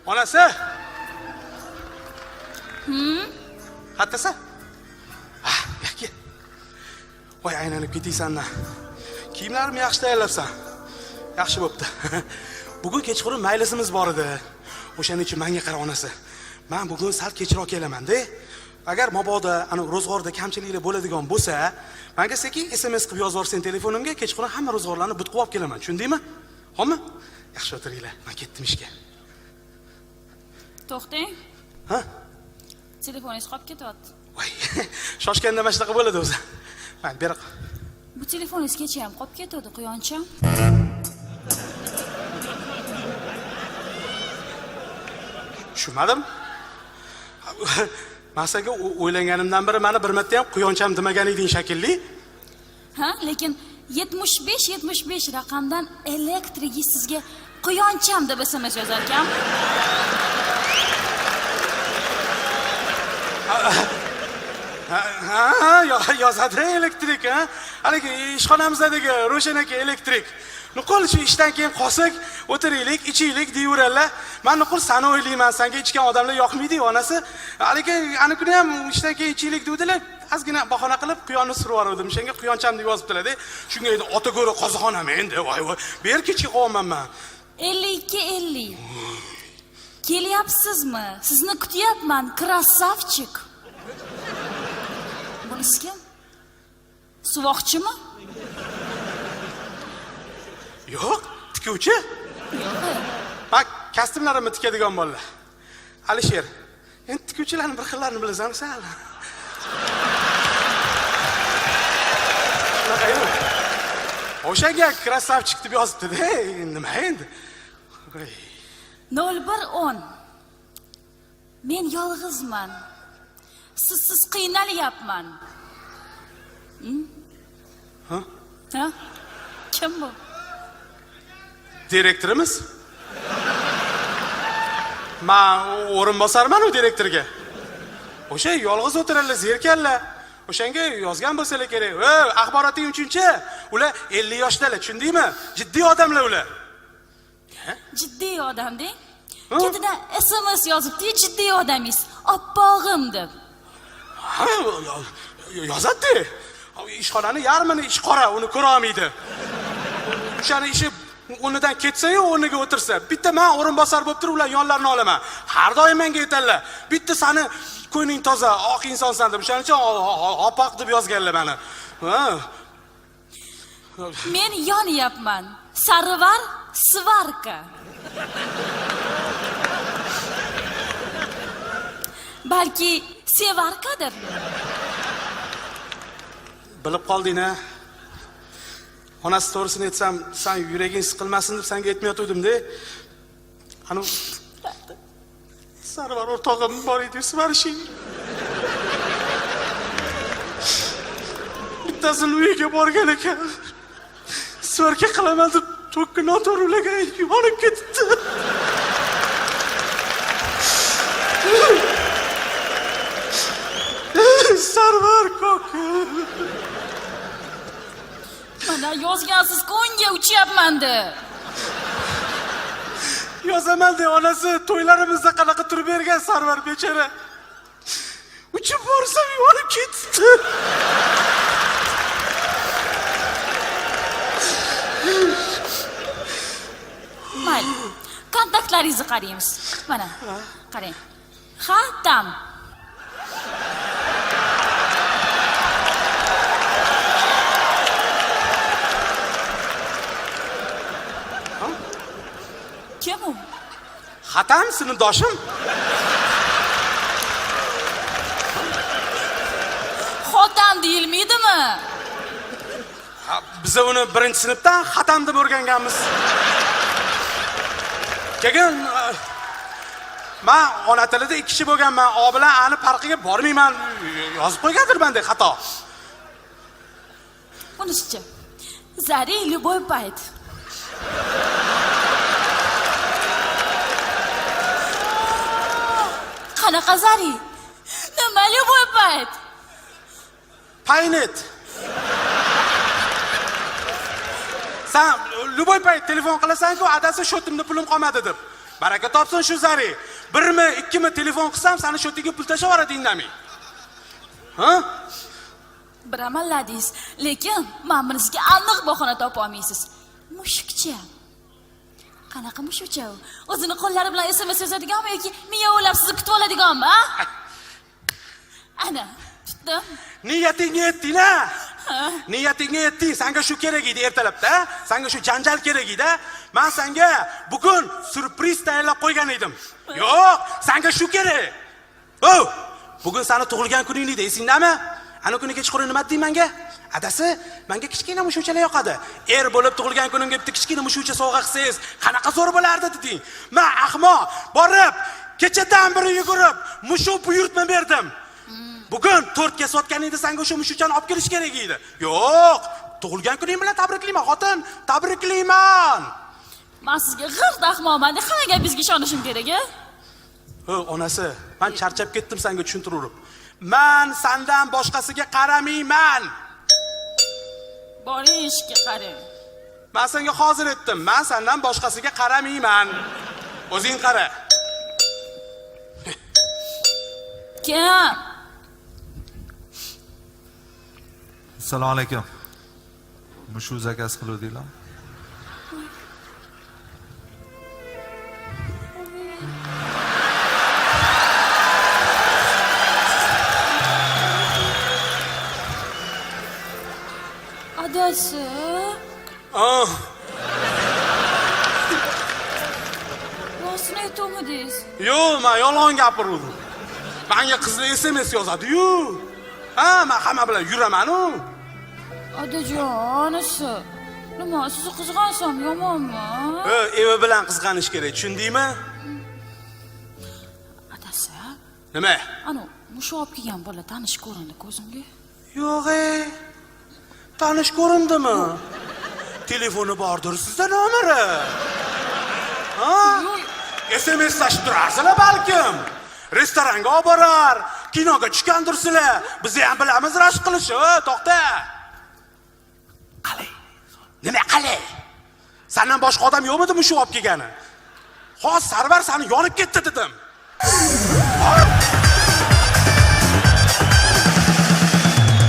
Onasi. Qattasan? Ah, yo'q. Voy, aylanib ketaysan-da. Kiyimlarimni yaxshi tayyorlabsan. Yaxshi bo'pti. Bugun kechqurun majlisimiz bor edi. O'shaning uchun menga qara, onasi. Men bugun sal kechroq kelaman-da. Agar mabodo ana ro'zg'orda kamchiliklar bo'ladigan bo'lsa, menga sekin SMS qilib yozib yuborsang telefonimga, kechqurun hamma ro'zg'orlarni butqib olib kelaman. Tushundingmi? Xo'pmi? Yaxshi o'tiringlar. Men ketdim ishga. To'xtang. Ha? Telefoningiz qolib ketyapti. Voy, shoshganda mana shunaqa bo'ladi o'zi. Mayli, bera qol. Bu telefoningiz kecha ham qolib ketdi, quyoncham. Tushunmadim. Man senga o'ylanganimdan beri mani bir marta ham quyoncham demagan eding shekilli. Ha, lekin 75 75 raqamdan elektrigi sizga quyoncham deb SMS yozar ekan. Ha, yozadi elektrik, ha. Haligi ishxonamizdagi Ro'shan aka elektrik. Nuqul shu ishdan keyin qolsak, o'tiraylik, ichaylik deyaveradilar. Man nuqul sani o'ylayman, senga ichgan odamlar yoqmaydi-yu, onasi. Haligi ana kuni ham ishdan keyin ichaylik degdilar. Ozgina bahona qilib quyonni surib yubordim. O'shanga quyoncham deb yozibdilar-da. Shunga endi ota go'ri qozixonam endi, voy voy. Ber, kechga qolyapman man. 52 50. Kelyapsizmi? Sizni kutyapman, красавчик. Bunisi kim? Suvoqchimi? Yo'q, tikuvchi. Yo'q. Man kostyumlarimni tikadigan bolalar. Alisher. Endi tikuvchilarni bir xillarini bilasan sal. Shunaqa yo'q. O'shanga красавчик deb yozibdi-da. Nima endi? Voy. 01 10. Men yolg'izman. Sizsiz qiynalyapman. Ha? Ha? Kim bu? Direktorimiz. Man o'rinbosarman u direktorga. O'sha yolg'iz o'tiradilar, zerkanlar. O'shanga yozgan bo'lsalar kerak. Ey, axboroting uchunchi. Ular 50 yoshdalar, tushundingmi? Jiddiy odamlar ular. Jiddiy odam deng. Ha? Ketidan SMS yozibdi, jiddiy odamingiz. Oppog'im deb. Ha, yozadi. Ishxonani yarmini ish qora, uni ko'ra olmaydi. O'shani ishi o'rnidan ketsa-yu, o'rniga o'tirsa. Bitta men o'rinbosar bo'lib turib, ular yonlarini olaman. Har doim menga aytadilar. Bitta sani ko'ngling toza, oq insonsan deb. O'shaning uchun oppoq deb yozganlar meni. Ha. Men yonyapman. Sarvar сварка. Balki sevarkadir. Bilib qolding-a? Onasi, to'g'risini aytsam, san yuraging siqilmasin deb senga aytmayotgandim-da. Anu Sarvar o'rtog'im bor edi, сварщик. Bittasini uyiga borgan ekan. Сварка qilaman deb tokka noto'g'ri ulagan, yonib ketibdi. Sarvar ko'ki. Mana yozgansiz unga uchyapman deb. Yozaman de, onasi, to'ylarimizda qanaqa turib bergan Sarvar bechora. Uchib borsam yonib ketdi. Mayli. Kontaktlaringizni qaraymiz. Mana, qarang. Xatam. Kim u? Xatam sinfdoshim. Xotam deyilmaydimi? Ha, biza uni birinchi sinfdan xatam deb o'rganganmiz. Keyin man ona tilida ikki kishi bo'lganman. O bilan A ni farqiga bormayman. Yozib qo'ygandir menda xato. Bunisichi. Zari любой payt. Qanaqa Zari? Nima любой payt? Paynet. San любой payt telefon qilasan-ku, adasi shotimda pulim qolmadi deb. Baraka topsin shu Zari. Birmi, ikkimi telefon qilsam, sani shotingga pul tashlab yuboradi indamay. Ha? Bir amalladingiz, lekin mana bunisiga aniq bahona topa olmaysiz. Mushukcha. Qanaqa mushukcha u? O'zini qo'llari bilan SMS yozadiganmi yoki miyovlab sizni kutib oladiganmi, a? Ana, tutdim. Niyatingga yetding a? Niyatingga yetding. Sanga shu kerak edi ertalabda. Sanga shu janjal kerak edi. Men sanga bugun syurpriz tayyorlab qo'ygan edim. Yo'q, sanga shu kerak. O, bugun sani tug'ilgan kuning edi, esingdami? Ana kuni kechqurun nima deding menga? Adasi, menga kichkina mushukchalar yoqadi. Er bo'lib tug'ilgan kunimga bitta kichkina mushukcha sovg'a qilsangiz, qanaqa zo'r bo'lardi deding. Men ahmoq borib, kechadan beri yugurib, mushuk buyurtma berdim. Bugun tortga sotganingda sanga o'sha mushukchani olib kelish kerak edi. Yo'q, tug'ilgan kuning bilan tabriklayman, xotin, tabriklayman. Men sizga g'irt ahmoqman deb hamma gapingizga ishonishim kerak, a? O, onasi, men charchab ketdim senga tushuntirib. Men sandan boshqasiga qaramayman. Boring ishga qarang. Men senga hozir aytdim, men sandan boshqasiga qaramayman. O'zing qara. Kim? Assalomu alaykum. Mushuk zakaz qiluvdinglar? Adasi. Ah, Rostini aytolmadingiz. yo'q, men yolg'on gapiruvdim. Menga qizlar SMS yozadi-yu. Ha, men hamma bilan yuraman-u. Adajonisi. Nima, sizni qizg'ansam yomonmi? Evi bilan qizg'anish kerak, tushundingmi? Adasi, Nima? ana mushuk olib kelgan bola tanish ko'rindi ko'zimga. Yo'q, e. Tanish ko'rindimi? Telefoni bordir sizda nomeri. Ha? Yo'q. SMS-lashib turarsizlar balkim. Restoranga olib borar, kinoga tushgandirsizlar. Biz ham bilamiz rashk qilishni, to'xta. Qalay? Nima qalay? Sandan boshqa odam yo'qmidi mushuk olib kelgani? Hozir Sarvar sani yonib ketdi dedim.